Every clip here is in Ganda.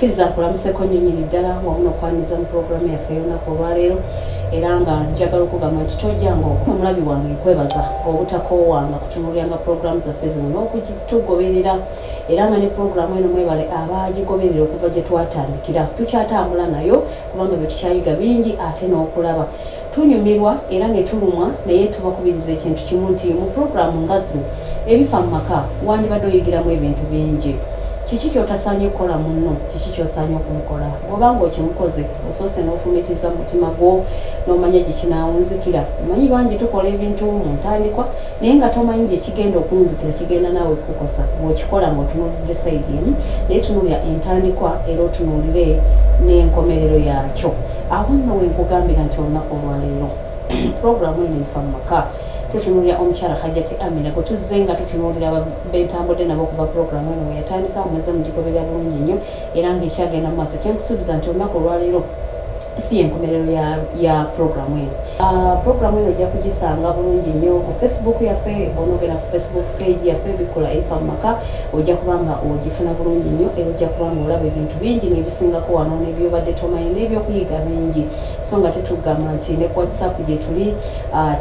Kkiriza nkulamuseko nnyo nnyini ddala wamu n'okwaniriza mu pulogulaamu yaffe ey'olunaku olwaleero, era nga njagala okugamba nti tojjanga omulabi wange, nkwebaza obutakoowanga kutunuulyanga pulogulaamu zaffe zino n'okugitugoberera, era nga ne pulogulaamu eno mwebale abaagigoberera okuva gye twatandikira. Tukyatambula nayo kubanga bye tukyayiga bingi ate n'okulaba tunyumirwa era ne tulumwa, naye tubakubiriza ekintu kimu nti mu pulogulaamu nga zino ebifa mu maka wandibadde oyigiramu ebintu bingi. Kiki ky'otasaanye kukola munno? Kiki ky'osaanye okumukola? Bw'oba ng'okimukoze, osoose n'ofumiitiriza mu mutima gwo n'omanya gye kinaawunzikira. Omanyi bangi tukola ebintu mu ntandikwa naye nga tomanyi gye kigenda okuwunzikira, kigenda naawe kukukosa. Bw'okikola ng'otunuulidde sayidi emu, naye tunuulira entandikwa era otunuulire n'enkomerero yaakyo. Awo nno we nkugambira nti olunaku olwaleero pulogulaamu eno efa mu maka tutunuulira omukyala Hajjati Amina gwe tuzze nga tutunuulira bentambudde nabo okuva pulogulaamu eno we yatandika. Mweze mugigoberera bulungi nnyo era ng'ekyagenda mu maaso. Kyenkusuubiza nti olunaku olwaleero si yenkomerero ya pulogulaamu eno. Pulogulaamu eno ojja kugisanga bulungi nnyo ku Facebook yaffe. Bw'onoogenda ku Facebook page yaffe Bikula Ebifa mu Maka, ojja kuba nga ogifuna bulungi nnyo era ojja kuba nga olaba ebintu bingi n'ebisingako wano n'ebyobadde tomanyi n'ebyokuyiga bingi. So nga tetugamba nti ne ku WhatsApp gye tuli,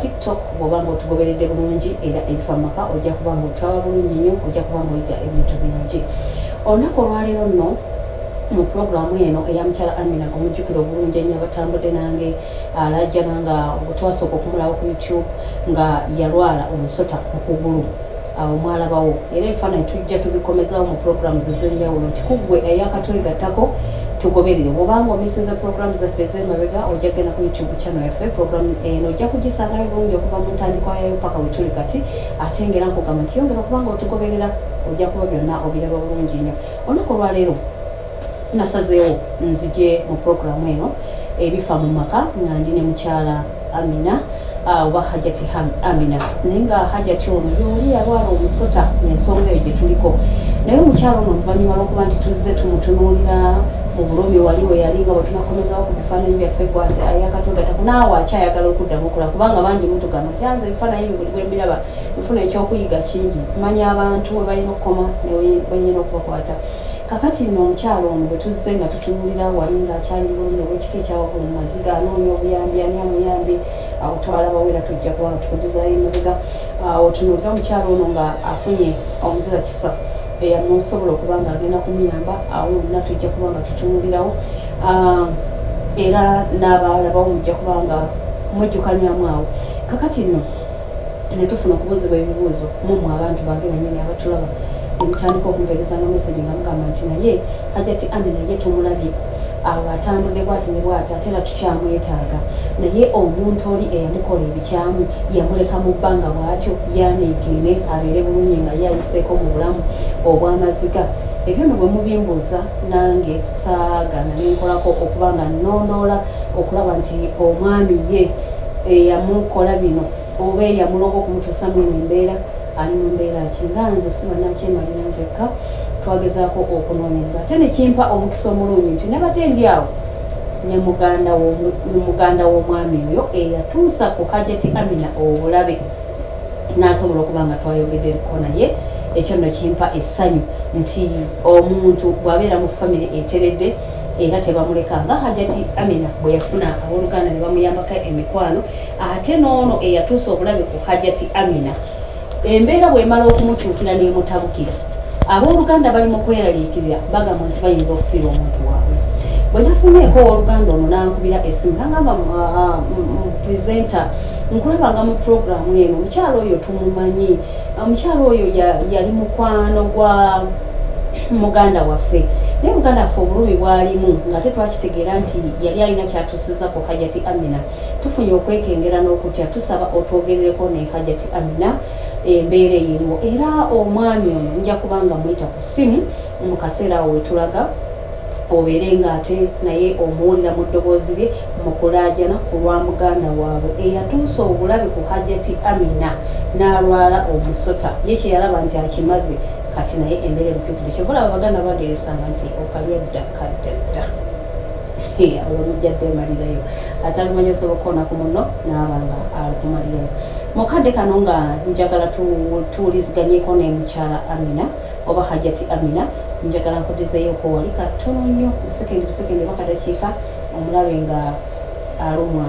TikTok, bw'oba nga otugoberedde bulungi era Ebifa mu Maka ojja kuba nga otulaba bulungi nnyo, ojja kuba nga oyiga ebintu bingi. Olunaku olwaleero nno mu pulogulaamu eno eya mukyala Amina, gwe mujjukira obulungi ennyo abatambudde nange, alajjana nga twasooka okumulaba ku YouTube nga yalwala omusota mu kugulu, awo mwalabawo era ebifaananyi tujja tubikomezawo mu programs ez'enjawulo nti kuggwe eyakatwegattako tugoberere. Bw'obanga omisinze programs zaffe ez'emabega, ojja kugenda ku YouTube channel yaffe, program eno ojja kugisangayo bulungi okuva mu ntandikwa yayo paka we tuli kati. Ate ngera nkugamba nti yongera okuba nga otugoberera, ojja kuba byonna obiraba bulungi nnyo. Olunaku olwaleero nasazeewo nzije mu puroguramu eno Ebifa mu Maka nga ndi ne mukyala Amina, oba Hajati Amina, naye nga Hajati ono yoli yalwala omusota, ensonga eyo gye tuliko. Naye omukyala ono oluvannyuma lw'okuba nti tuzze tumutunuulira mu bulumi wali we yali nga bwe tunakomezawo ku bifaananyi byaffe, gwate ayakatwegatako naawe akyayagala okuddamu okola, kubanga bangi mutugamba nti anze ebifaananyi ebyo buli bwe mbiraba nfuna ekyokuyiga kingi, manya abantu we balina okukoma ne bwe nyina okubakwata. Kakati nno omukyalo ono bwe tuzze nga tutunuulira wali ng'akyali mu bulumi obw'ekika ekyawaggulu, mu maziga, anoonya obuyambi, ani amuyambi, awo twalabawo era tujja kuba nga tukudizaayo emabega awo tunuulire omukyalo ono nga afunye omuzira kisa eyamusobola okuba nga agenda kumuyamba. Awo wonna tujja kuba nga tutunuulirawo era n'abalabawo mujja kuba nga mwejjukanyamu awo. Kakati nno ne tufuna okubuuzibwa ebibuuzo mummwe abantu bange bennyini abatulaba, ne mutandika okumpeereza nga message nga mugamba nti naye Hajati Amina ye tumulabye awo atambudde bwati ne bwati, ate era tukyamwetaaga, naye omuntu oli eyamukola ebikyamu yamuleka mu bbanga bw'atyo yaneegeene abeere bulungi nga ye ayiseeko mu bulamu obw'amaziga? Ebyo nno bwe mubimbuuza, nange saagaana ne nkolako okuba nga nnondoola okulaba nti omwami ye eyamukola bino oba eyamuloga okumutuusa mu eno embeera ali mu mbeera ki. Nga nze si bannakyemalira nzekka, twagezaako okunoonyereza ate ne kimpa omukisa omulungi nti nabadde ndi awo ne muganda w'omwami oyo eyatuusa ku Hajati Amina obulabe, n'asobola okuba nga twayogeddeko naye. Ekyo nno kimpa essanyu nti omuntu bw'abeera mu famire eteredde era tebamuleka, nga Hajati Amina bwe yafuna abooluganda ne bamuyambako emikwano. Ate n'ono eyatuusa obulabe ku Hajati Amina, embeera bw'emala okumukyukira n'emutabukira, abooluganda bali mu kweraliikirira, bagamba nti bayinza okufiirwa omuntu waabwe. Bwe nafunyeeko owooluganda ono n'ankubira essimu nagamba, "Presenter, nkulabanga mu puroguramu eno, omukyalo oyo tumumanyi, omukyalo oyo yali mukwano gwa muganda waffe, naye muganda waffe obulumi bwalimu nga tetwakitegeera nti yali alina kyatuusiza ku Hajati Amina. Tufunye okwekengera n'okutya, tusaba otwogerereko ne Hajati Amina embeera eyeriwo." Era omwami ono nja kubanga muyita ku ssimu mu kaseera awo wetulaga, obeere ng'ate naye omuwulira mu ddoboozi lye mu kulaajana ku lwa muganda waabwe eyatuusa obulabe ku Hajati Amina n'alwala omusota, ye kye yalaba nti akimaze kati, naye embeera emukyukidde. Kyova olaba abaganda bageresanga nti okalya dda kadda dda, olwomujja ddeemalirayo, atalumanyi osobola okukoona ku munno n'aba nga alukumalirayo. Mukadde kano nga njagala tuwuliziganyeko ne mukyala Amina oba Hajati Amina. Njagala nkudizeeyoko wali katono nnyo, busekendi busekendi oba kadakiika, omulabe nga alumwa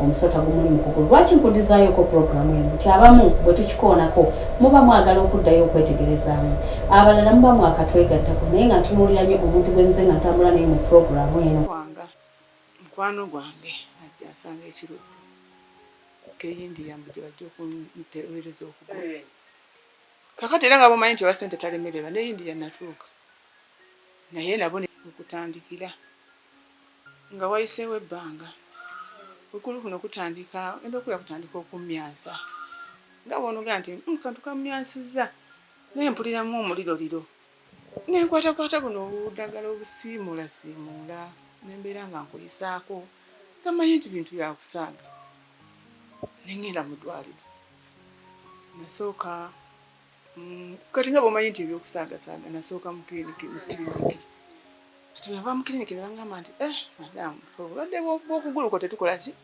omusota gumuli mu kugulu. Lwaki nkudizaayoko puroguramu eno? Nti abamu bwe tukikoonako muba mwagala okuddayo okwetegerezaamu, abalala muba mwakatwegattako, naye nga ntunuulira nnyo omuntu gwe nze nga ntambula naye mu puroguramu eno. Wanga mukwano gwange ajja asanga ekiruddu keyindiya mbu gye bajja okuntereereza okugulu. Kakati era nga bomanyi nti owa ssente talemererwa, ne India natuuka naye nabo okutandikira nga wayiseewo ebbanga, okugulu kuno kutandika ngenda okuya kutandika okummyansa nga bw'onogamba nti kantu kammyansizza, naye mpuliramu omuliroliro nenkwatakwata buno obuddagala obusiimuulasiimuula nembeera nga nkuyisaako nga mmanyi nti bintu byakusaaga, nengenda mu ddwaliro. Nasooka kati nga bw'omanyi nti ebyokusaagasaaga, nasooka mu kiriniki, mu kiriniki. Kati bwe nva mu kiriniki ne bangamba nti madamu, obulwadde bw'okugulu kwo tetukola ki,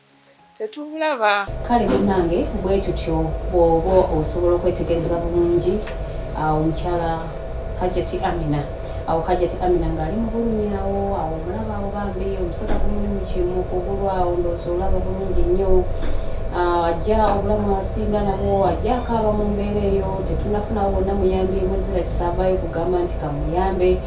tetubulaba. Kale munnange, bwe tutyo bw'oba osobola okwetegereza bulungi awo omukyala Hajati Amina, awo Hajati Amina ng'ali mu bulumi awo, awo omulaba awo bambi omusota gumuli mu kugulu awo, ndowooza olaba bulungi nnyo. Ajja obulamu asinga nabwo ajja akaaba mu mbeera eyo. Tetunafunawo wonna muyambi muzira kisaavaayo kugamba nti kamuyambe,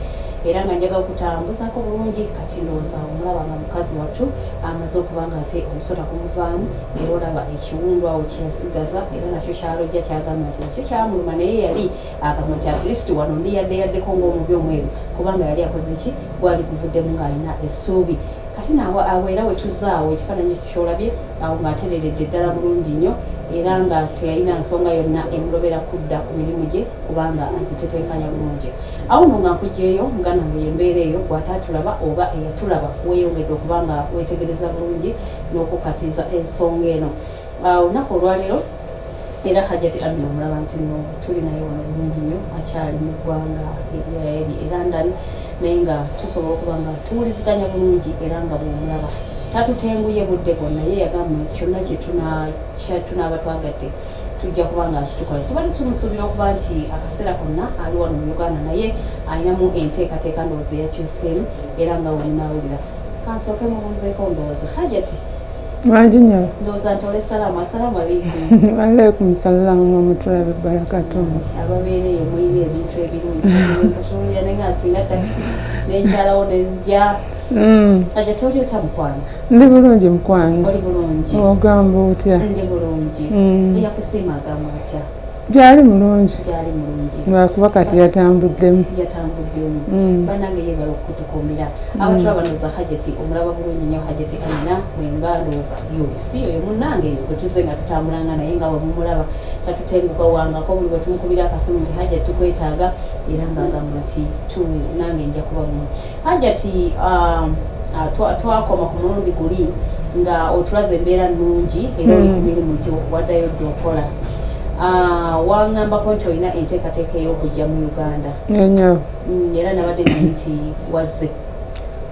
era nga njagala okutambuzaako bulungi. Kati ndowooza omulaba nga mukazi wattu amaze okuba nga ate omusota gumuvaamu, era olaba ekiwundu awo kyeyasigaza, era nakyo kyalojja kyagamba nti nakyo kyamuluma, naye yali agamba nti at least wano ndi yadde yaddeko ng'omubi omweru, kubanga yali akoze ki, gwali guvuddemu ng'alina essuubi. Kati naawe awo era wetuzaawo ekifaananyi ekyo kyolabye awo ng'atereredde ddala bulungi nnyo, era nga teyalina nsonga yonna emulobera kudda ku mirimu gye kubanga agitetenkanya bulungi. Awo nno nga nkugyeyo muganda wange, y'embeera eyo gw'ataatulaba oba eyatulaba weeyongedde okuba nga weetegereza bulungi n'okukatiza ensonga eno. Olunaku olwaleero era Hajati Amina omulaba nti nno tuli naye wano bulungi nnyo, akyali mu ggwanga eri e London, naye nga tusobola okuba nga tuwuliziganya bulungi, era nga bw'omulaba tatutenguye budde bwonna. Ye yagamba kyonna kye tunaaba twagadde tujja kuba nga akitukola. Tubadde tumusuubira okuba nti akaseera konna ali wano mu Uganda, naye alinamu enteekateeka ndowooza eyakyuseemu, era nga wemunaawulira. Kansooke mubuuzeeko ndowooza Hajati. Wangi nnyo. Ndowooza ntole salaamu. Assalaamu aleikum. Aleikum salaamu warahmatullahi wabarakatuh. Ababeera eyo mulina ebintu ebirungi, nkutunuulira naye nga nsinga takisi nenkyalawo nenzija. Hajati, oli otya mukwano? Ndi bulungi mukwano. Oli bulungi? Ogamba otya? Ndi bulungi. Eyakusiima agamba atya? Gyali mulungi. Gyali mulungi. Lwakuba kati yatambuddemu. Yatambuddemu. Bannange yeebala okutukuumira. Abatulaba, ndowooza Hajati omulaba bulungi nnyo, Hajati Amina wemba ndowooza yo si oyo munnange gwe tuzze nga tutambulanga naye, nga bwe mumulaba tatutenguka wangako. Buli bwe tumukubira akasimu nti Hajati tukwetaaga, era ng'agamba nti tu nange nja kuba bumu. Hajati, twakoma ku mulundi guli nga otulaze embeera nnungi, era oli ku mirimu gyo, waddayo dde okola. Waŋŋambako nti olina enteekateeka ey'okujja mu Uganda. Ennyo. Era nabadde manyi nti wazze.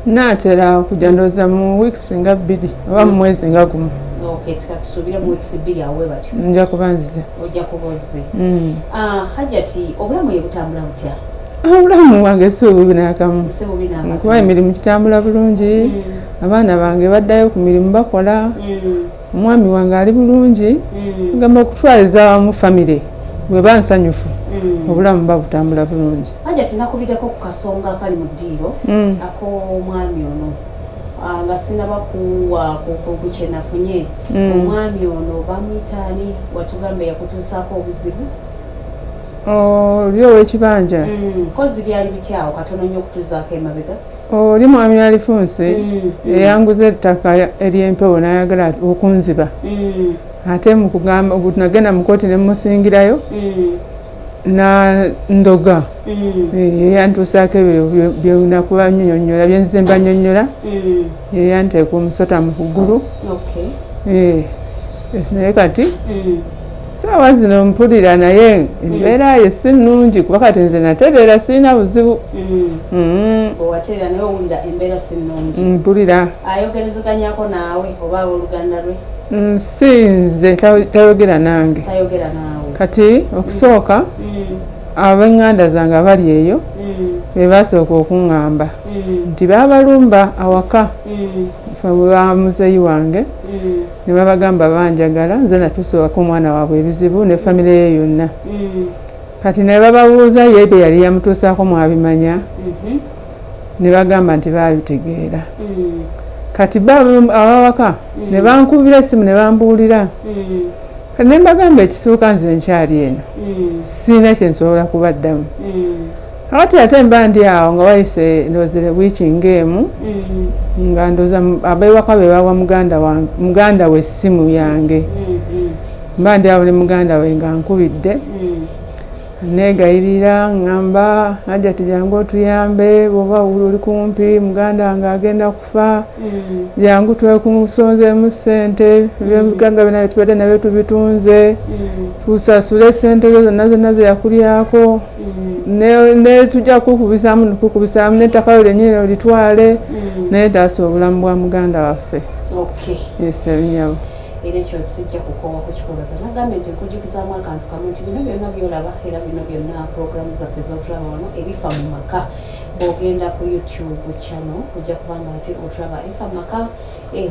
Naatera okujja, ndowooza mu weeks nga 2 oba mu mwezi nga gumu. Okay, tukatusuubire mu weeks 2 awo we batyo. Nja kuba nzize. Ojja kuba ozze. Hajati, obulamu ye butambula butya? Obulamu bwange si bubi n'akamu. Si bubi n'akamu. Kuba emirimu gitambula bulungi, abaana bange baddayo ku mirimu bakola, omwami wange ali bulungi. Ngamba okutwaliza awamu famire bwe ba nsanyufu, obulamu buba butambula bulungi. Hajati, nakubiddeko ku kasonga akali mu ddiiro ak'omwami ono, nga sinaba kuwa ku kye nafunye. Omwami ono bamuyita ani? Watugamba yakutuusaako obuzibu. Oli ow'ekibanja? Kozi byali bityawo katono nnyo okutuzaako emabega? Oli mwami Alifunse eyanguza ettaka ery'empewo n'ayagala okunziba, ate mu kugamba nagenda mu kooti ne musingirayo na ndoga. Yeyantuusaako ebyo byenakuba nnyonnyola, byenzize mba nnyonnyola. Yeyanteeka omusota mu kugulu. Naye kati saawa zino mpulira naye embeera ye si nnungi, kuba kati nze natereera, sirina buzibu. Owatereera, naye owulira embeera si nnungi. Mpulira. Ayogerezeganyako naawe oba abooluganda lwe? Si nze, tayogera nange. Tayogera naawe. Kati okusooka ab'eŋŋanda zange abali eyo Be baasooka okuŋŋamba nti baabalumba awaka wa muzeeyi wange ne babagamba banjagala nze natuusaako omwana waabwe ebizibu ne famire ye yonna. Kati ne bababuuza ye bye yali yamutuusaako mwabimanya, ne bagamba nti baabitegeera. Kati bo abawaka ne bankubira essimu ne bambuulira. Kati ne mbagamba ekisooka nze nkyali eno, sirina kye nsobola kubaddamu. Kakati ate mba ndi awo nga wayise ndowooza wiiki ng'emu, nga ndowooza ab'ewaka be bawa muganda we essimu yange. Mba ndi awo ne muganda we nga nkubidde, neegayirira ŋŋamba, "Hajjati, jangu otuyambe, bw'oba oli kumpi, muganda wange agenda kufa, jangu twekusonzeemu ssente, ebyobugagga byonna bye tubadde nabyo tubitunze, tusasule ssente zo zonna zonna ze yakulyako, ne tujja kukubisaamu nekukubisaamu n'ettaka lyo lyennyini olitwale, naye taasa obulamu bwa muganda waffe." Yes, ebinyabo. Era ekyo sijja kukoowa kukikubaza. Nagambye nti nkujjukizaamu akantu kamu nti bino byonna byolaba, era bino byonna puroguramu zaffe z'otulaba wano Ebifa mu Maka, bw'ogenda ku YouTube channel ojja kubanga ate otulaba Ebifa mu Maka,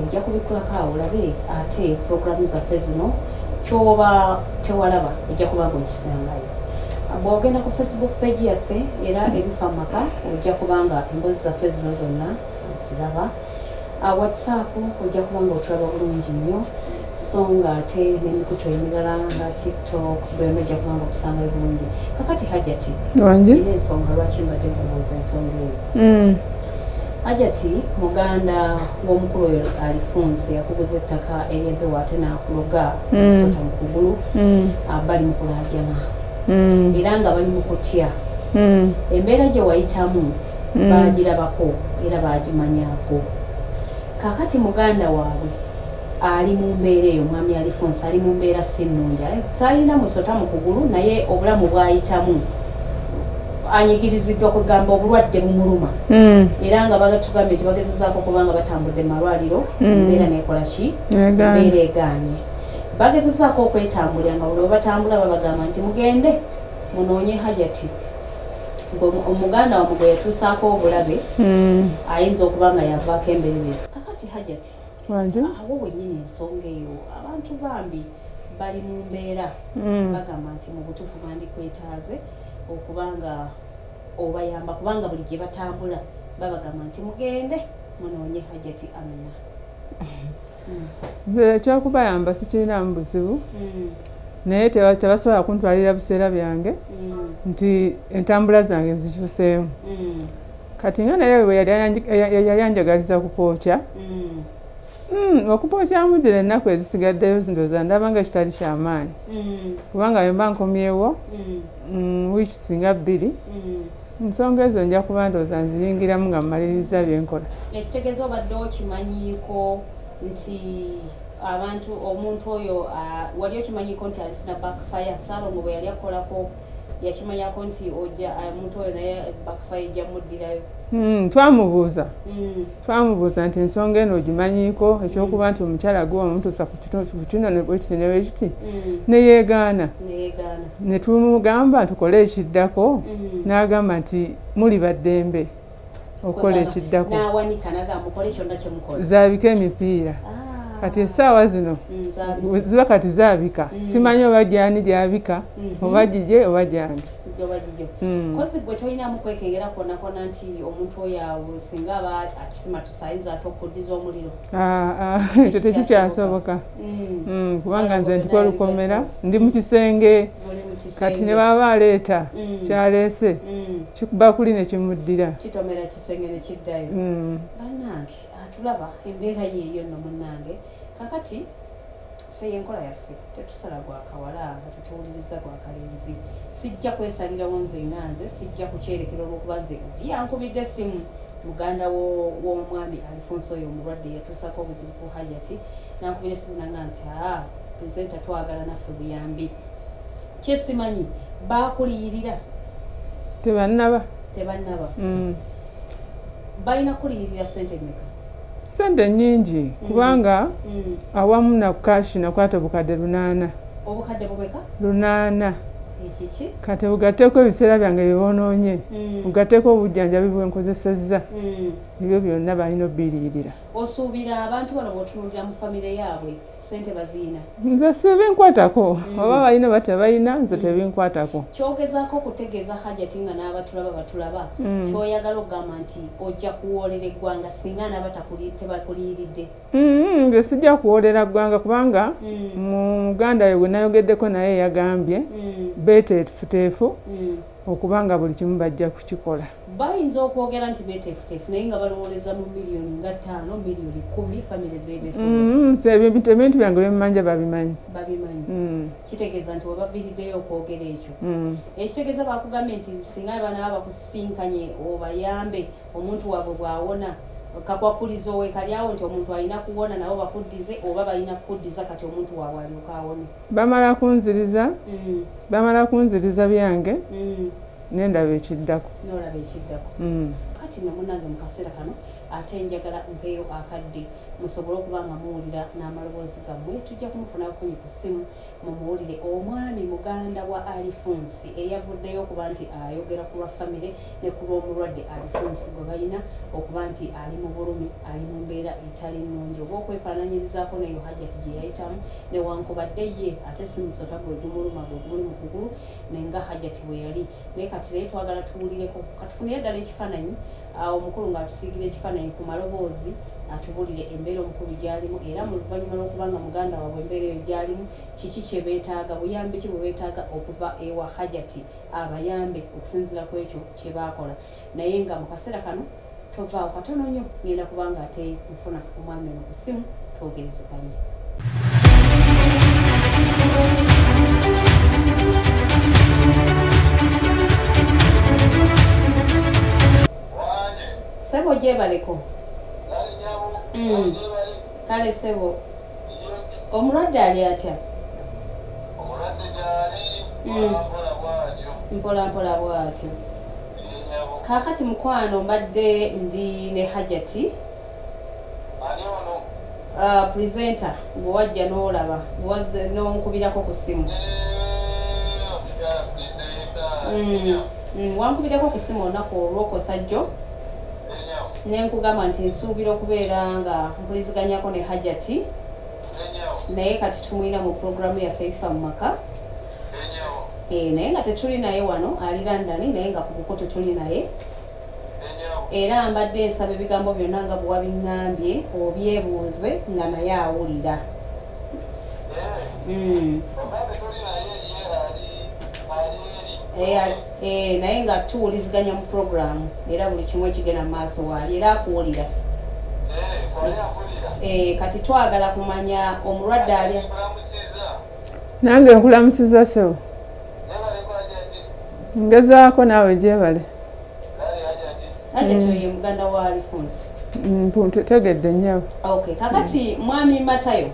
ojja kubikulako awo olabe ate puroguramu zaffe zino. Kyoba tewalaba ojja kubanga okisangayo. Bw'ogenda ku Facebook page yaffe era Ebifa mu Maka, ojja kubanga emboozi zaffe zino zonna oziraba. WhatsApp ojja kubanga otulaba bulungi nnyo, so nga ate n'emikutu emirala nga TikTok, byonna ojja kubanga otusangayo bulungi. Kakati Hajati, Wangi. era ensonga lwaki mbadde nkubuuza ensonga eyo, Hajati, muganda w'omukulu oyo Alifunse yakuguza ettaka ery'empewo ate n'akuloga omusota mu kugulu, bali mu kulaajana era nga bali mu kutya. Embeera gye wayitamu bagirabako era bagimanyaako. Kaakati muganda waabwe ali mu mbeera eyo, mwami Alifunse ali mu mbeera si nnungi, talina musota mu kugulu, naye obulamu bwayitamu anyigiriziddwa, kwegamba obulwadde bumuluma, era nga batugambye nti bagezezaako kubanga batambudde mu malwaliro, embeera nekola ki? Negaana. Embeera egaanye. Bagezezaako okwetambulira, nga buli bwe batambula babagamba nti mugende munoonye Hajati. Omuganda wamwe gwe yatuusaako obulabe ayinza okuba nga yavaako emberebezi. Kakati Hajati, Wangi. awo wennyini ensonga eyo, abantu bambi bali mu mbeera, bagamba nti mu butuufu bandikwetaaze okubanga obayamba, kubanga buli gye batambula babagamba nti mugende munoonye Hajati Amina. Nze ekyokubayamba sikirinamu buzibu, naye tebasobola kuntwalira biseera byange nti entambula zange nzikyuseemu. Kati nga naye bwe yali anjagaliza kupookya, okupookyamu gino ennaku ezisigaddeyo, ndowooza ndaba nga ekitali kyamaanyi, kubanga bwe mba nkomyewo wiiki singa 2, ensonga ezo nja kuba ndowooza nziyingiramu nga mmaliriza byenkola. Ekitegeeza obadde okimanyiiko nti abantu, omuntu oyo, wali okimanyiiko nti alifuna backfire? Saalongo bwe yali akolako yakimanyako nti ojja omuntu oyo naye backfire ejja muddirayo? Twamubuuza twamubuuza nti ensonga eno ogimanyiiko, ekyokuba nti omukyala gwe wamutuusa ku kino bwekiti ne bwekiti, neyeegaana. Neyegaana. Ne tumugamba tukole ekiddako, n'agamba nti muli baddembe okukola ekiddako. N'awanika nagamba mukole kyonna kyemukola. Zaabika emipiira. Kati essaawa zino Zaabise. ziba kati zaabika, simanyi oba gyani gyabika, oba gigye oba gyange. Oba gigyo. Kozi gwe tolinamu kwekengera kwonna kwonna nti omuntu oyo awo singa aba akisimatusa ayinza ate okuddiza omuliro? Ah, ah, ekyo tekikyasoboka. Kubanga nze ndiko olukomera, ndi mu kisenge. Oli mu kisenge. Kati ne baba aleeta kyaleese, kikuba kuli ne kimuddira. Kitomera kisenge ne kiddayo. Bannange atulaba, embeera yeeyo nno munnange. Kakati ffe yenkola yaffe, tetusala gwa kawala nga tetuwuliriza gwa kalenzi. Sijja kwesalirawo nze nga nze, sijja kukyerekera olwokuba nze yankubidde essimu muganda w'omwami Alifonso oyo omulwadde yatuusako obuzibu ku Hajati, nankubira essimu nanga nti, "Aa, presenter, twagala naffe buyambi." Kyesimanyi bakuliyirira? Tebannaba. Tebannaba. Balina kuliyirira sente mmeka? Sente nnyingi, kubanga awamu na cash nakwata obukadde 800. Obukadde bumeka? 800. Ekiki? Kati ogatteko ebiseera byange bye boonoonye, ogatteko obujjanjabi bwe nkozesezza, ebyo byonna balina obbiriyirira. Osuubira abantu bano bw'otunuulira mu famire yaabwe ssente baziina? Nze sibinkwatako, oba balina oba tebalina, nze tebinkwatako. Kyogezaako okutegeeza Hajati nga n'abatulaba batulaba, ky'oyagala okugamba nti ojja kuwoolera eggwanga singa anaaba tebakuliyiridde? Nze sijja kuwoolera ggwanga kubanga muganda we gwe nayogeddeko naye yagambye beeteefuteefu okuba nga buli kimu bajja kukikola. Bayinza okwogera nti beeteefuteefu naye nga balowooleza mu miliyoni nga 5, miliyoni 10, famire zeebeesobola. Nze ebintu byange byemmanja babimanyi. Babimanyi. Kitegeeza nti we baviiriddeyo okwogera ekyo. Ekitegeeza bakugambye nti singa abaana baba bakusisinkanye obayambe omuntu waabwe bw'awona, kakwakulizo weekali awo nti omuntu alina kuwona nabo bakuddize oba balina kukuddiza kati omuntu waabwe alyoke awone. Bamala kunziriza, bamala kunziriza byange, nendaba ekiddako. N'olaba ekiddako. Kati nno munnange mu kaseera kano ate njagala mpeeyo akadde musobole okuba nga muwulira n'amaloboozi gammwe. Tujja kumufuna bufunyi ku ssimu mumuwulire omwami muganda wa Alifunsi eyavuddeyo okuba nti ayogera ku lwa famire ne ku lw'omulwadde Alifunsi gwe balina okuba nti ali mu bulumi, ali mu mbeera etali nnungi oba okwefaananyirizaako n'eyo Hajati gye yayitamu, newankubadde ye ate si musota gwe gumuluma gwe gumuli mu kugulu ne nga Hajati bwe yali. Naye kati leero twagala tuwulireko, katufunire ddala ekifaananyi, omukulu ng'atusiigira ekifaananyi ku maloboozi atubulire embeera omukulu gy'alimu era mu luvannyuma lw'okuba nga muganda waabwe embeera eyo gy'alimu, kiki kye beetaaga, buyambi ki bwe beetaaga okuva ewa Hajati abayambe okusinziira ku ekyo kye baakola. Naye nga mu kaseera kano tovaawo katono nnyo, ngenda kuba nga ate nfuna omwami ono ku ssimu twogerezeganye. Ssebo gyebaleko. Kale ssebo, omulwadde ali atya? Omulwadde gyali mpola bw'atyo. Mpola mpola bw'atyo. Kaakati mukwano mbadde ndi ne Hajati. Ani ono? Presenter gwe wajja n'olaba, gwe n'onkubirako ku ssimu. Wankubirako ku ssimu olunaku olw'okosa jjo. Ne nkugamba nti nsuubira okubeera nga mpuliziganyako ne Hajati, naye kati tumulina mu pulogulaamu yaffe Ebifa mu Maka. Naye nga tetuli naye wano, ali London, naye nga ku mukutu tuli naye. Era mbadde nsaba ebigambo byonna nga bwe wabiŋŋambye obyebuuze nga naye awulira. Naye nga tuwuliziganya mu pulogulaamu era buli kimu ekigenda mu maaso waali era akuwulira. Kati twagala kumanya omulwadde ali. Nange nkulamusiza ssebo. Ngezaako naawe gyebale. Hajati oyo muganda wa Alifunsi. Tegedde nnyabo. Okay, kakati mwami Matayo.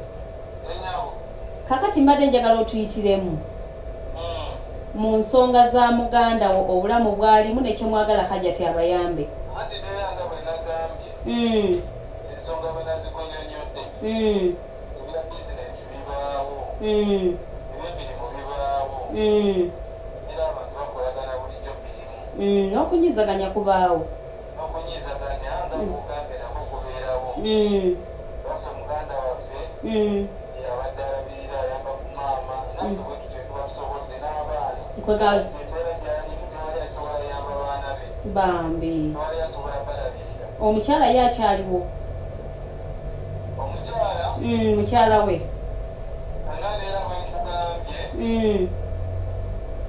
Kakati mbadde njagala otuyitiremu mu nsonga za muganda wo obulamu bw'alimu ne kye mwagala Hajati abayambe. Anti neera nga bwe nagambye, ensonga bwe nazikunyonnyodde, ebya bizinensi bibaawo, eby'emirimu bibaawo, era abantu bakolagana bulijjo mirimu. N'okunyiizaganya kubaawo. N'okunyiizaganya nga bw'ogambye nakwo kubeerawo. Waffe muganda waffe yabadde alabirira ayamba ku maama, naffe bwe tutyo tuba tusobodde n'abaana. Kati embeera gy'alimu tewali asobola yamba baana be. Bambi. Tewali asobola balabirira. Omukyala ye akyaliwo? Omukyala? Mukyala we. Nga neera bwe nkugambye,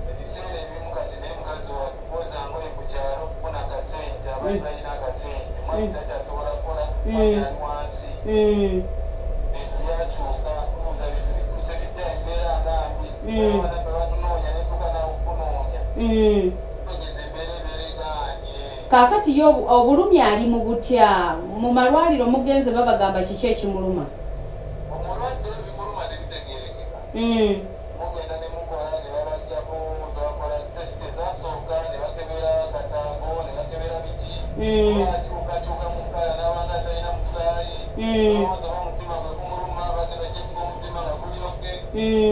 ebiseera ebimu kati naye mukazi wattu kwoza ngoye ku kyalo okufuna akasente, abaali balina akasente, mwami takyasobola kukola, mwami ali wansi. Bintu byakyuka, tubuuza bintu bituuse bitya, embeera nga mbi, olaba naffe batunoonya ne tutuuka naawe okukunoonya. Kitegeeza embeera ebeera egaanye. Kaakati ye obulumi ali mu butya? Mu malwaliro mugenze babagamba kiki ekimuluma? Omulwadde ebimuluma tebitegeerekeka. Mugenda ne mukola ne babaggyako, twakola test ezasooka ne bakebera akatambo ne bakebera biki, oba akyukakyuka mu nkala n'aba nga atalina musaayi, olowooza oba omutima gwe gumuluma, bagenda ocekinga omutima nga guli okay.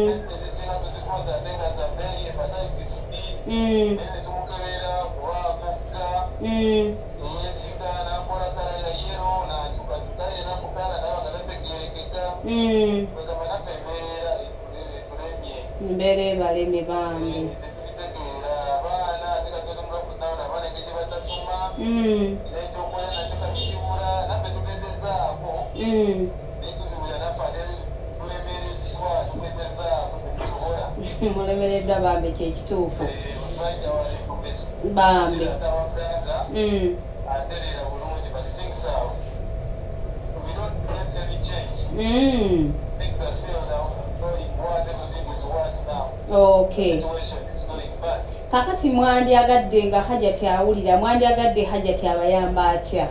Test ezisinga tuzikola. Kwoza ate nga za bbeeyi, hepatitis B. Naye ne tumukebera kuba akokka, neyeesiga n'akola colour ya yellow, n'akyukakyuka yena mu colour, naaba nga tategeerekeka. Kwegamba naffe embeera etulemye. Embeera ebalemye bambi. Tetubitegeera abaana, ate kati oli mu lockdown, abaana engeri gye batasoma, n'ekyokulya nakyo kati kibula. Naffe tugezezaako, naye tubiwulira naffe ate tulemereddwa, tugezezaako tetusobola. Mulemereddwa bambi, kyekituufu bambi. Atereera bulungi, but things are, we don't get any change. Things are still now going worse, everything is worse now. Situation is going bad. Kakati mwandyagadde nga Hajati awulira, mwandyagadde Hajati abayamba atya?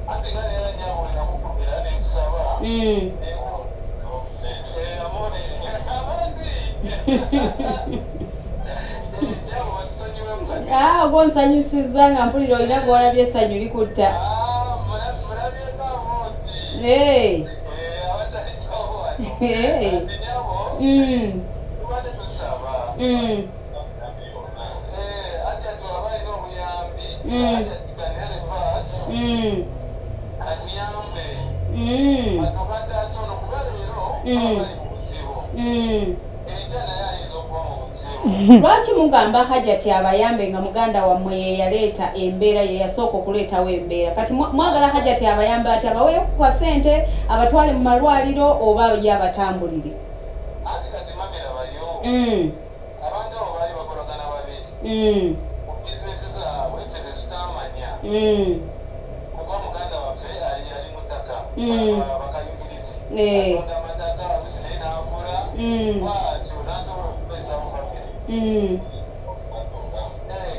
Ate nga neera nyabo wenamukubira nenkusaba. Amone abandi nyabo batusonyiwemu kati. Ah, gwonsanyusizza nga mpulira olina gwolabye essanyu likutta. Ah, mulabyeko amooti. Abatalitawo wano. Kati nyabo, tubadde tusaba, Hajati waba alina obuyambi, Hajati can help us, atuyambe, asooka ataasa ono, kuba leero baba bali mu buzibu, enkya naye ayinza okuba mu buzibu. Lwaki mugamba Hajati abayambe nga muganda wammwe ye yaleeta embeera, ye yasooka okuleetawo embeera? Kati mwagala Hajati abayambe ati abaweeyo kwa ssente, abatwale mu malwaliro, oba ye abatambulire? Anti kati mamirabayo, abantu abo baali bakolagana babiri mu bizinesi zaabwe, ffe zetutamanya, kuba muganda waffe ali mutaka, bakayungirizi, atunda amataka oluusi naye n'avula, bwatyo n'asobola okubeesawo famire.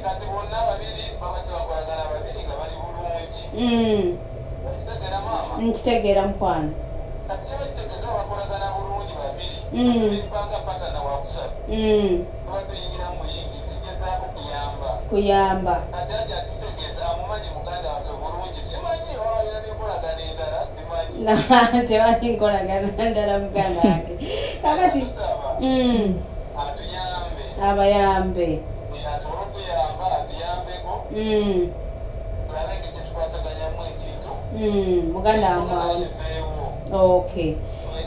Kati bonna babiri babadde bakolagana babiri nga bali bulungi. Okitegeera maama? Nkitegeera mukwano. Kati kiba kitegeeza bakolagana bulungi babiri, nebanga patana wakusatu, tuba tuyingira mu muyingizi gezaako kuyamba. Kuyamba. Kati aja atitegeeza amumanyi muganda waffe bulungi, simanyi oba balina n'enkolagana endala, simanyi. Tewali nkolagana ndala muganda wange. Kakati tusaba atuyambe. Abayambe. Asobole okuyamba, atuyambeko, tulabe engeri gyetukwasaganyamu ekintu. Muganda ensonga wammwe naye eveewo. Okay.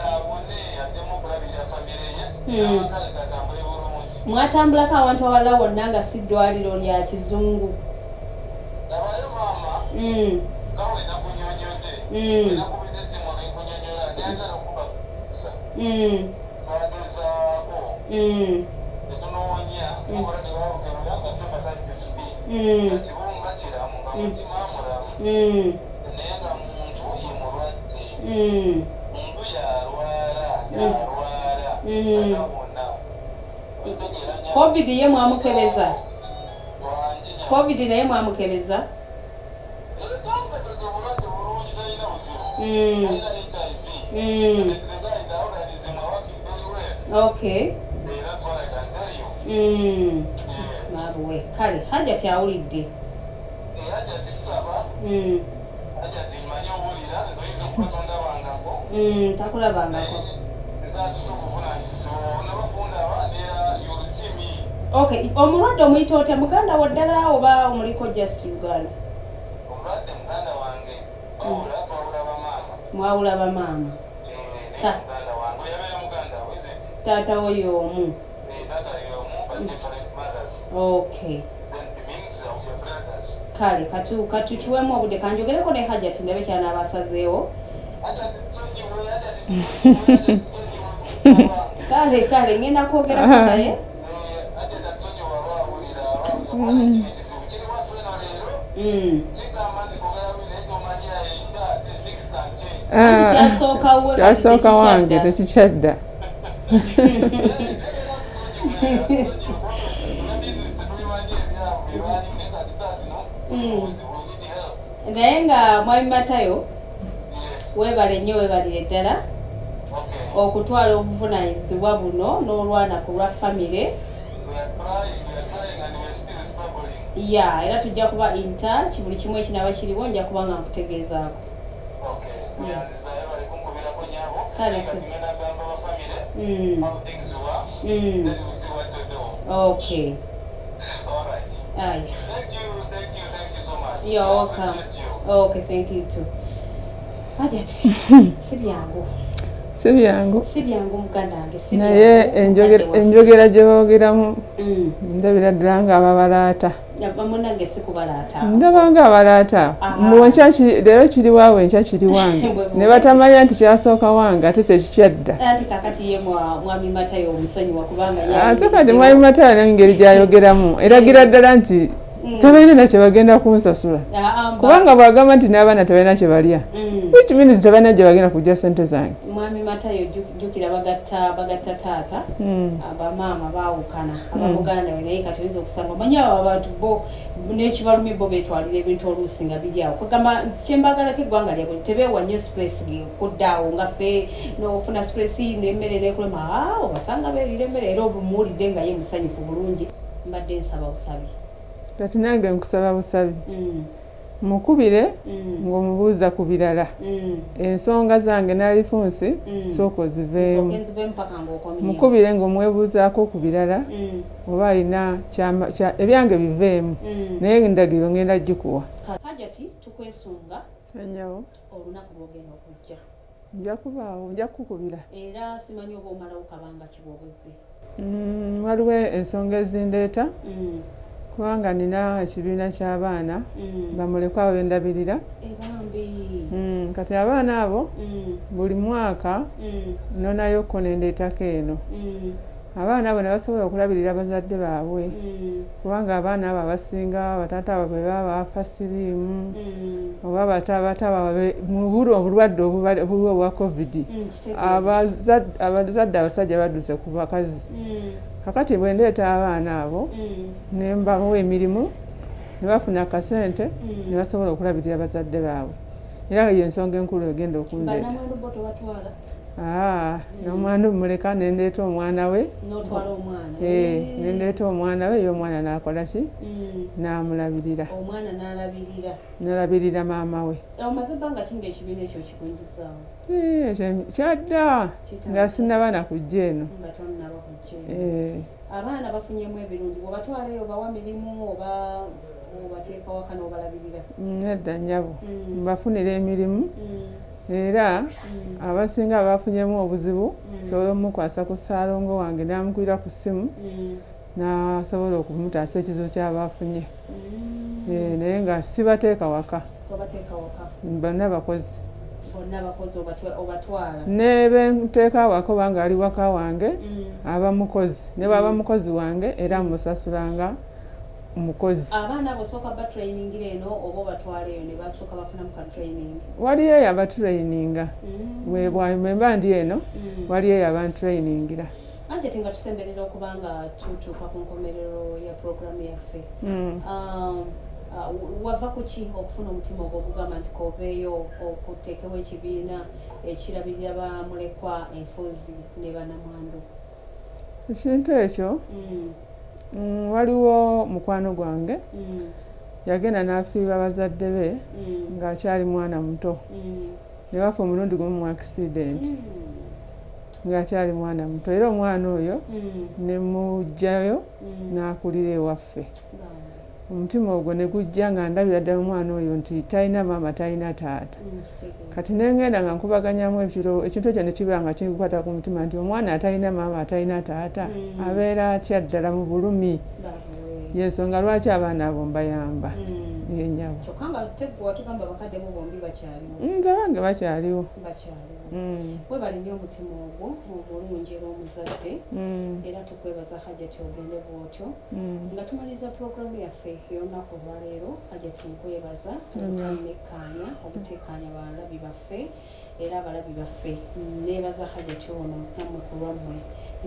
Abone addemu okulabirira famire ye, n'amaka ge gatambule bulungi. Mwatambulako awantu awalala wonna nga si ddwaliro lya kizungu? Labayo maama, nga we nakunyonyodde, enakubidde esimu nenkunyonyola, nayagala okubasa. Twagezaako, netunoonya obulwadde, babukebera nga si hepatitis B. Nga kibumba kiramu, nga mutima mulamu, naye nga muntu ye mulwadde. Muntu yalwala, yalwala atawona. Okitegeera nnyo? Covid ye mwamukebeza? Wangi nnyo. Covid naye mwamukebeza? Twamukebeza, obulwadde bulungi, talina buzibu. Talina HIV. The guy, the organism are working very well. That's what I can tell you. Yes. Maabuwe, kale Hajati awulidde. Hajati tusaba, Hajati mmanyi owulira, nze oyinza okuba tondabangako. Takulabangako. Nze atusa obuvunaanyizibwa, onaba kundaba neera you'll see me. Okay, omulwadde omuyita otya? Muganda wo ddala oba omuliko just Uganda? Omulwadde muganda wange, wabula twawula bamaama. Mwawula bamaama. Eh, naye muganda wange, oyo yabeera muganda we, isn't it? Taata wo y'omu. Eh, taata y'omu, but different mothers. Then it means we are brothers. Kale katukiwemu obudde, kanjogereko ne Hajati ndabe kyanaaba asazeewo. Hajati tusonyiwe, Hajati tusonyiwe, Hajati tusonyiwe, tukusaba. Kale ngenda kwogerako naye. Eh, Hajati atusonyiwe aba awulira, aba awulira, kubanga kino ekizibu kiri waffe eno leero. Sigamba nti kwogera bubi, naye tomanyira enkya, things can change. Anti Ah, kyasooka we kati. Kyasooka wange. Tekikyadda. Tekikyadda. Eh, era atusonyiwe, atusonyiwe, kubanga business tetubimanyi ebyabwe bye baalimu, naye kati saa zino tuli mu buzibu, we need help. Naye nga mwami Matayo, weebale nnyo, weebalire ddala okutwala obuvunaanyizibwa buno n'olwana ku lwa famire. We are trying, we are trying and we are still struggling. Ya, era tujja kuba in touch, buli kimu ekinaba kiriwo nja kuba nga nkutegeezaako. Okay, kuyanziza, bali kunkubirako nyabo. Kale, Naye sir. kati ngenda gamba ba famire. How things were. Then we'll see what to do. Okay. All right. Aye. Thank you, thank you, thank you so much. You're I welcome. appreciate you. Okay, thank you too. Hajati, si byangu. Si byangu. Si byangu muganda wange, si Naye byangu. enjogera Mukadde waffe. Enjogera gye boogeramu ndabira ddala nga ababalaata. Munnange, si kubalaata. Ndaba nga abalaata. Mu enkya leero kiri waawe, enkya kiri wange, ne batamanya nti kyasooka wange ate tekikyadda. Anti kakati ye mwami Matayo omusonyiwa kubanga ye Ate kati mwami Matayo n'engeri gy'ayogeramu eragira ddala nti tebalina na kye bagenda kunsasula, kubanga bw'agamba nti n'abaana tebalina kye balya, which means tebalina gye bagenda kujja ssente zange. Mwami Matayo, jjukira bagatta taata, bamaama baawukana, abamuganda we. Naye kati oyinza okusanga omanyi abo abantu bo n'ekibalumi bo beetwalira ebintu oluusi nga biri awo. Kwegamba kyembagalako eggwanga lyabwe, tebeewa nnyo stress kuddaawo nga ffe n'ofuna stress n'emmere nekulema. Obasanga beerira emmere era obumuwulidde nga ye musanyufu bulungi. Mbadde nsaba busabi. Kati nange nkusaba busabi, mukubire ng'omubuuza ku birala. Ensonga zange n'Alifunsi sooka oziveemu. Nsooke nziveemu paka ng'okomyewo. Mukubire ng'omwebuuzaako ku birala oba alina ebyange biveemu, naye endagiriro ngenda gikuwa. Hajati, tukwesunga Enyawo. olunaku lwogenda okujja. Nja kubaawo, nja kukukubira. Era simanyi oba omalawo kabanga kibwobuzze. Waliwo ensonga ezindeeta, kubanga nina ekibiina ky'abaana bamulekwa abendabirira. Ebambi. Kati abaana abo buli mwaka nonayokko nendeetako eno abaana abo ne basobola okulabirira bazadde baabwe, kubanga abaana abo abasinga bataata baabwe baba bafa siriimu oba bataata baabwe mu buli obulwadde obuliwo obwa COVID. Abazadde abasajja badduse ku bakazi. Kakati bwe ndeeta abaana abo ne mbawa emirimu ne bafuna akasente ne basobola okulabirira bazadde baabwe, era yensonga enkulu egenda okundeeta. Bannamwandu bo tobatwala? Nomwandu muleka nendeeta omwana we. N'otwala omwana? Eh, nendeeta omwana we, ye omwana n'akola ki? N'amulabirira. Omwana n'alabirira. N'alabirira maama we. Omaze ebbanga ki ng'ekibiina ekyo kikunjizaawo? Eh, kyadda nga sinnaba na kujja eno. Nga tonnaba kujja eno. Eh. Abaana bafunyemu ebirungi bw'obatwala eyo? Bawa mirimu oba obateeka waka n'obalabirira? Nedda nnyabo, mbafunira emirimu, era abasinga abafunyemu obuzibu sobola omukwasa ku ssaalongo wange n'amukubira ku ssimu n'asobola okumutaasa ekizibu ky'aba afunye. Eh, naye nga sibateeka waka. Tobateeka waka. Bonna bakozi. Bonna bakozi, obatwala. Ne benteeka waka oba nga ali waka wange aba mukozi, ne bw'aba mukozi wange era musasulanga mukozi. Abaana abo osooka batrainingira eno oba obatwala eyo ne basooka bafunamu ka training? Waliyo eyo abatraininga. Bwe mba ndi eno waliyo eyo abantrainingira. Anti nga tusemberera okuba nga tutuuka ku nkomerero ya puroguramu yaffe, wava ku ki okufuna omutima ogwo ogugamba nti koveeyo okuteekewo ekibiina ekirabirira bamulekwa, enfuzi ne bannamwandu? Ekintu ekyo, waliwo mukwano gwange yagenda n'afiirwa bazadde be ng'akyali mwana muto, ne bafa omulundi gumu mu accident ng'akyali mwana muto, era omwana oyo ne muggyayo n'akulira ewaffe. Omutima ogwo ne gujja nga ndabira ddala omwana oyo nti talina maama, talina taata. Kati nengenda nga nkubaganyamu ekiro, ekintu ekyo ne kiba nga kinkwata ku mutima nti omwana atalina maama, atalina taata, abeera atya ddala mu bulumi? Yensonga lwaki abaana abo mbayamba. Yennyabo. Kyokka nga teggwa tugamba bakadde bo bombi bakyaliwo. Nze abange bakyaliwo. Bakyaliwo. Webale nnyo omutima ogwo omulungi era omuzadde. Era tukwebaza, Hajati, ogende bwotyo. Nga tumaliriza puroguramu yaffe ey'olunaku olwaleero, Hajati, nkwebaza obutanekkaanya, obutekkaanya balabi baffe era abalabi baffe. Neebaza Hajati ono nammwe ku lwammwe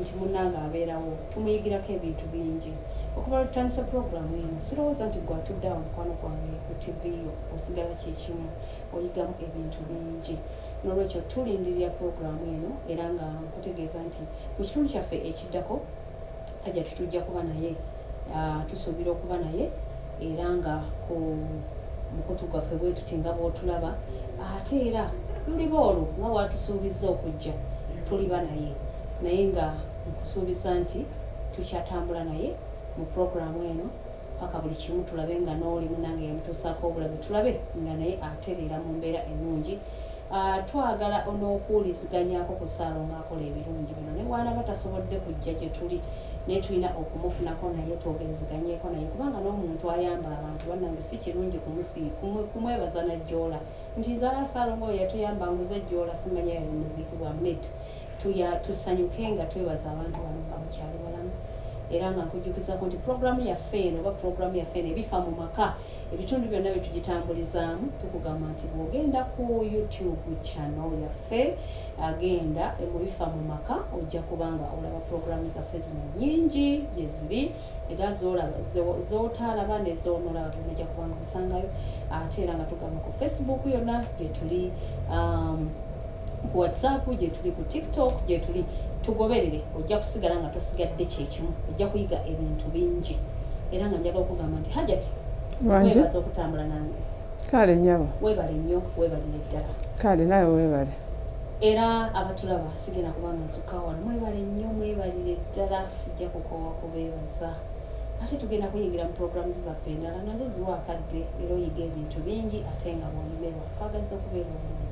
nti munnange abeerawo, tumuyigirako ebintu bingi. Okuva lwe tutandise puroguramu eno, sirowooza nti gwe atudde awo mukwano gwange ku TV yo osigala kyekimu, oyigamu ebintu bingi. N'olwekyo tulindirira puroguramu eno, era nga nkutegeeza nti mu kitundu kyaffe ekiddako Hajati tujja kuba naye, tusuubira okuba naye era nga ku mukutu gwaffe bwe tuti nga bw'otulaba. Ate era luliba olwo nga bwatusuubizza okujja, tuliba naye. Naye nga nkusuubiza nti tukyatambula naye mu pulogulaamu eno paka buli kimu tulabe nga n'oli munange yamutuusaako obulabe tulabe nga naye atereera mu mbeera ennungi. Ah, twagala n'okuwuliziganyako ku Ssaalongo akola ebirungi bino ne bw'anaaba tasobodde kujja gye tuli naye tulina okumufunako naye twogerezeganyeko naye kubanga n'omuntu ayamba abantu bannange si kirungi kumwebaza na jjoola nti nze ah, Ssaalongo oyo yatuyamba nguze ejjoola simanya yamuziikibwa mid tuya tusanyuke nga twebaza abantu bano nga bakyali balamu era nga nkujjukizako nti pulogulaamu yaffe eno oba pulogulaamu yaffe eno ebifa mu maka ebitundu byonna bye tugitambulizaamu tukugamba nti bw'ogenda ku youtube channel yaffe agenda mu bifa mu maka ojja kuba nga olaba pulogulaamu zaffe zino nyingi gye ziri era zolaba zotaalaba ne zonolaba byonna ojja kuba nga obisangayo ate era nga tugamba ku facebook yonna gye tuli um, ku whatsapp gyetuli ku tiktok gyetuli tugoberere ojja kusigala nga tosigadde kyekimu ojja kuyiga ebintu bingi era nga njagala okugamba nti hajati webaza okutambula nange kale nyabo webale nnyo webalire ddala kale nawe webale era abatulaba sigenda kubanga nzukka wano mwebale nnyo mwebalire ddala sijja kukoowa kubeebaza ate tugenda kuyingira mu pulogulaamu zaffe endala nazo ziwa akadde era oyiga ebintu bingi ate nga bwonyumirwa kwagaliza okubeera obulungi.